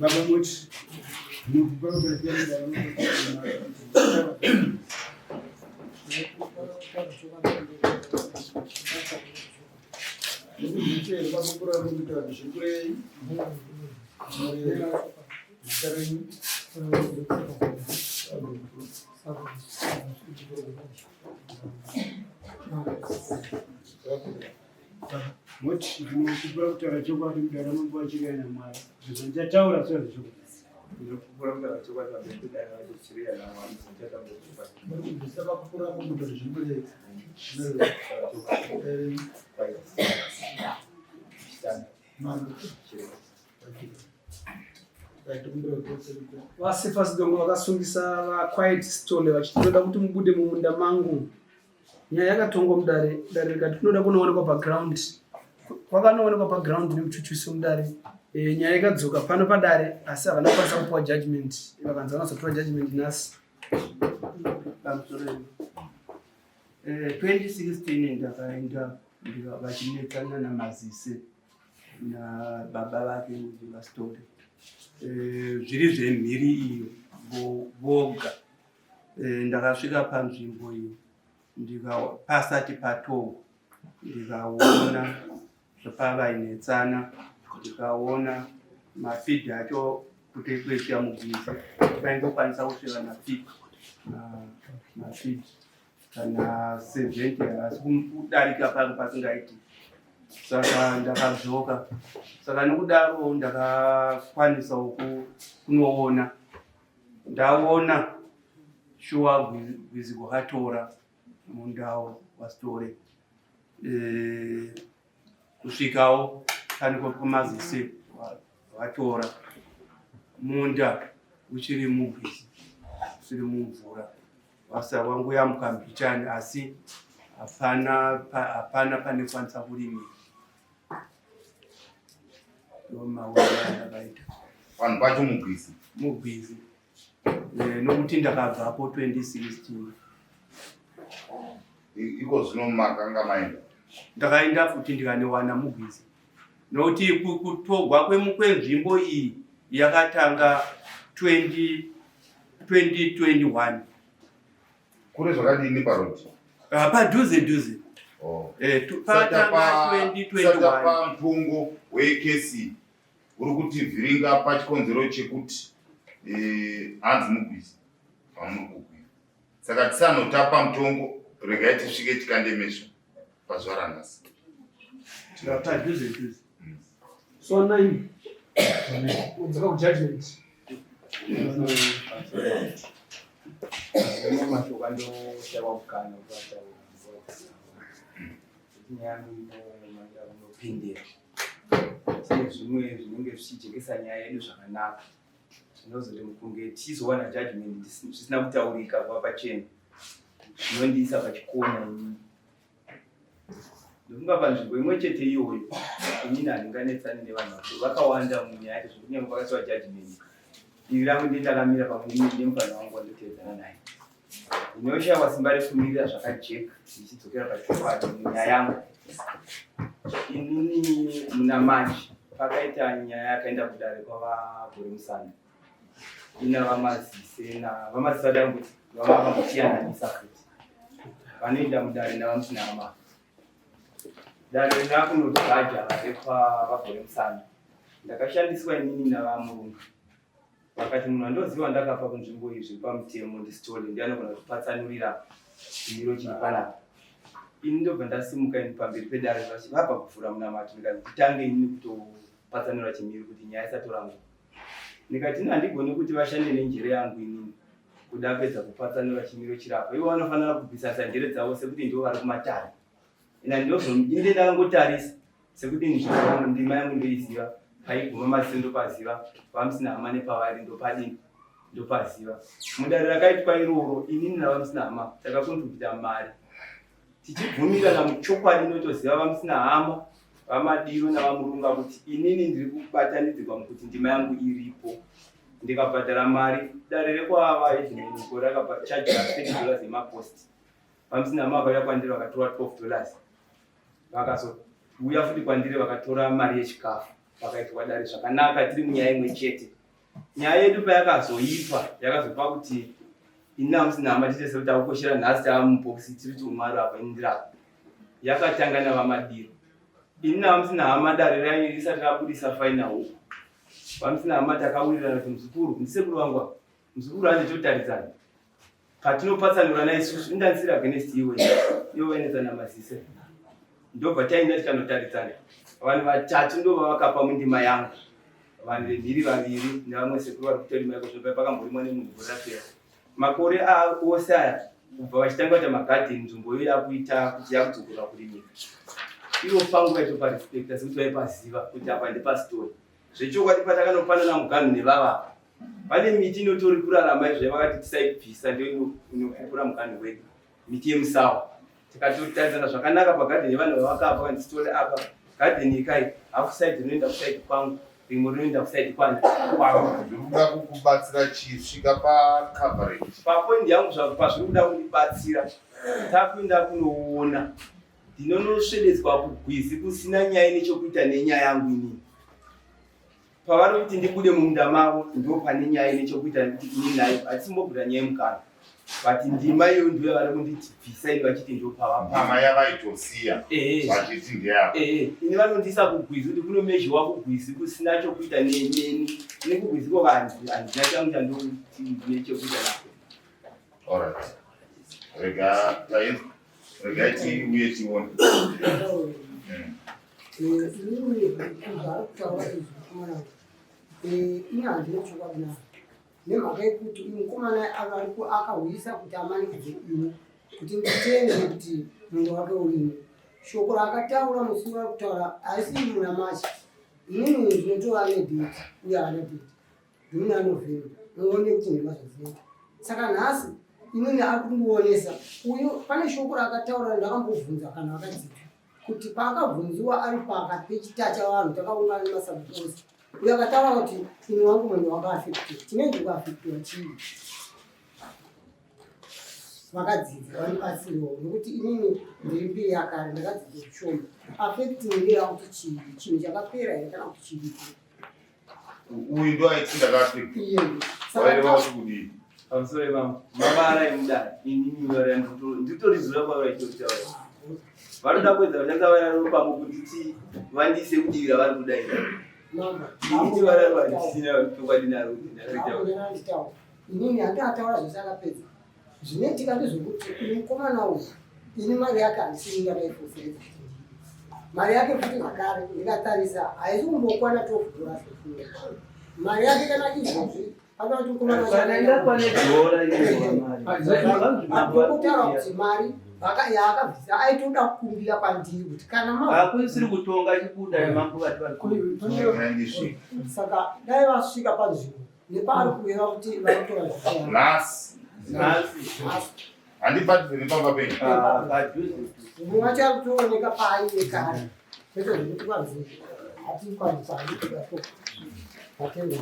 Baba muti Moti ndinokupura kutaura chokwadi mudare mambo achiriya namwari zvandataura sezvo chokwadi. Ndinokupura kutaura chokwadi pamberi pedare racho chiriya namwari zvandataura chokwadi. Muri kubvisa pakupura kutaura zviri VaCephas Dongo vakasungisa vaQuiet Sithole vachiti ndoda kuti mubude mumunda mangu. Nyaya yakatongwa mudare, dare rikati kunoda kunoonekwa paground. Kwakanoonekwa paground nemuchuchusi wemudare. E, nyaya ikadzoka pano padare asi havana kukwanisa kupiwa judgment. Vakanzi vanozopiwa judgment nhasi. Pamusoro 2016 eh, ndakaenda vachinetsana namazise nababa vake vasitore eh, zviri zvemhiri iyo voga eh, ndakasvika panzvimbo iyo pasati patongwa ndikaona pavainetsana ndikaona mafidhi acho kuti kuiswa mugwizi vaingokwanisa kusvika mafidhi mafidhi kana 70 asi kudarika pano pasingaiti saka ndakadzoka saka nokudaro ndakakwanisawo kunoona ndaona shuwa gwizi gwakatora mundawo wasitore eh, kusvikawo pane kwamazise vatora munda uchiri mugwizi usiri mumvura Basa wangu yamuka mbichani asi hapana hapana pane kwanisa kurimira. Ndomaona ndakaita. Vanhu pacho mugwizi. Mugwizi. Eh, nokuti ndakabvapo 2016. Iko zvino makanga maenda? Ndakaenda futi ndikaniwana mugwizi. Nokuti kutogwa kwenzvimbo iyi yakatanga 20 2021. Kure zvakadini parodi? Ah, padhuze dhuze. Oh. Eh, patanga 2021. Pa mpungo wekesi uri kutivhiringa pachikonzero chekuti eh, hanzi mugwizi pamuri kugwira. Saka tisanotapa mutongo regai tisvike tikande meso pazuva ranhasi. Padhuze dhuze. So nine. Udzoka kujudgment. Mashoko andoshawa kukana kuvataura nyaya yangu inopindira tine zvimwe zvinenge zvichijekesa nyaya yedu zvakanaka zvinozoti kunge tichizowana judgment zvisina kutaurika kuva pachena zvinondiisa pachikona inini ndofunga panzvimbo imwe chete iyoyo inini handinganetsani nevanhu vakuru vakawanda munyaya yacho zvekuti kunyange pakasiwa judgment divi rangu ndiye ndakamira pamwe nemufana wangu wandotevedzana naye ndinoshaiwa simba rekumirira zvakajeka ndichidzokera pachokwadi munyaya yangu inini muna march pakaita nyaya yakaenda kudare kwavagore musana ina vamazise navamazise vadangu vamavambotiyananisa futi vanoenda mudare navamusinama dare rina kunojaja rekwa vagore musana ndakashandiswa inini navamurunga vakati munhu andoziva ndakapa kunzvimbo iyi zviri pamutemo ndisitole ndiye anogona kutipatsanurira chimiro chiri panapa ini ndobva ndasimuka ini pamberi pedare vabva kuvhura munamato ndikati nditange inini kutopatsanura chimiro kuti nyaya isatora nguva ndikati ini handigoni kuti vashande nenjere yangu inini kuda kuedza kupatsanura chimiro chirapa ivo vanofanira kubvisasa njere dzavo sekuti ndivo vari kumatare ina ndozominde ndakangotarisa sekuti nzvimbo yangu ndima yangu ndoiziva paiguma maziso ndopaziva vamusina hama nepavari ndopadini ndopaziva mudare rakaitwa iroro inini navamusina hama takakontributa mari tichibvumirana muchokwadi notoziva vamusina hama vamadiro navamurunga kuti inini ndiri kubatanidzirwa mukuti ndima yangu iripo ndikabhadhara mari dare rekwava headman rakachaja 30 dollars yemapost vamusina hama vakauya kwandiri vakatora 12 dollars vakazouya futi kwandiri vakatora mari yechikafu vakaitwa dare zvakanaka tiri munyaya imwe chete. Nyaya yedu payakazoipa yakazopa kuti ini namusina hama tiite sekuti takukoshera nhasi tava mubhokisi tiri kuti umwe ari apa ini ndiri apa. Yakatanga navaMadiro. Ini navamusina hama dare rainge risati rabudisa final huku. Vamusina hama takawirirana kuti muzukuru ndisekuru vangu ava. Muzukuru hande totaridzana. Patinopatsanurana isusu indanisiri against iwe. Iwe vainetsana mazise. Ndobva taenda tikanotaridzana. Vanhu vatatu ndovavakapa mundima yangu. Vanhu vemhiri vaviri nevamwe sekuru vari kutorima iko zvobva pakamborimwa nemunhu gore rapera. Makore ose aya kubva vachitanga kuita magadheni nzvimbo iyo yakuita kuti yakudzokorwa kurimika. Ivo pangu vaitoparespecta sekuti vaipaziva kuti apa ndepasitori. Zvechokwadi patakanopanana muganhu nevava pane miti inotori kurarama izvo vakati tisaibvisa ndiyo inopupura muganhu wedu miti yemusawa tikatotarisana zvakanaka pagadheni yevanhu vavakapa vandisitore apa gadheni ikai hafu side rinoenda kusaidi kwangu rimwe rinoenda kusaidi kwani kwangu Zviri kuda kukubatsira chii svika pacoverage. Papoindi yangu pazviri kuda kundibatsira takuenda kunoona ndinonosvededzwa kugwizi kusina nyaya ine chokuita nenyaya yangu inini pavari kuti ndibude mumunda mavo ndo pane nyaya ine chokuita nekuti ini nayo hatisimbobuda nyaya yemukana but ndima iyo ndiyo yavari kunditi bvisa ini vachiti ndo pavapama yavaitosiya vachiti ndeyavo ini vanondiisa kugwizi kuti kunomezhiwa kugwizi kusina chokuita neni ini kugwizi koko handina changu chandoti ndine chokuita nako. Alright. Rega tainzwa. Regai tiuye tione. Ini handina chokwadi nazvo nemhaka yekuti uyu mukomana akahwisa kuti amanikidze ini kuti nditende kuti munda wake urimo. Shoko raakataura musi wakutaura haisi muna March. Inini ndinotora nedate uye haana date. Ndimuna November muone kuti nhema zvadzinoita. Saka nhasi inini ari kundionesa uyu pane shoko raakataura ndakambobvunza kana akadzidza kuti paakabvunziwa ari pakati pechita chavanhu takaungana nemasabhuku ose uyo akataura kuti ini wangu munhu wakaafektiwa chinenge kuafektiwa chii vakadzidza vanobatsirwawo nekuti inini ndiri mbiri yakare ndakadzidza zvishoma affecting ndeyakuti chii chinhu chakapera here kana kuti chiripo Uyu ndo aiti ndakafika. Waireva kuti kudii? Pamusoro ipapo mavara emudare inini vara nditori zuva kwavara ichokutaura vanoda kuedza kushandisa vara ropamwe kuti ti vandiise kudivi ravari kuda iri ini vara rwandisina chokwadi naro kuti ndakataura inini handataura zvese akapedza Zvinoitika ndezvekuti uyu mukomana uyu ini mari yake handisini ndakaifoseredza mari yake futi zvakare ndikatarisa haisi kumbokwana 12 dollars mari yake kana izvozvi panoda kuti mukomana kutaura kuti mari yaakabvisa aitoda kukumbira kwandiri kuti kana makuisiri kutonga chibuda mambo vati vari saka dai vasvika panzvimbo nepaari kureva kuti vari kutora nhasi handibatidze nepamba penyu ah, padhuze mumwe wacho ari kutooneka paaive kare kwete zvekuti kwanzi hatikwanisa handikudato atenda.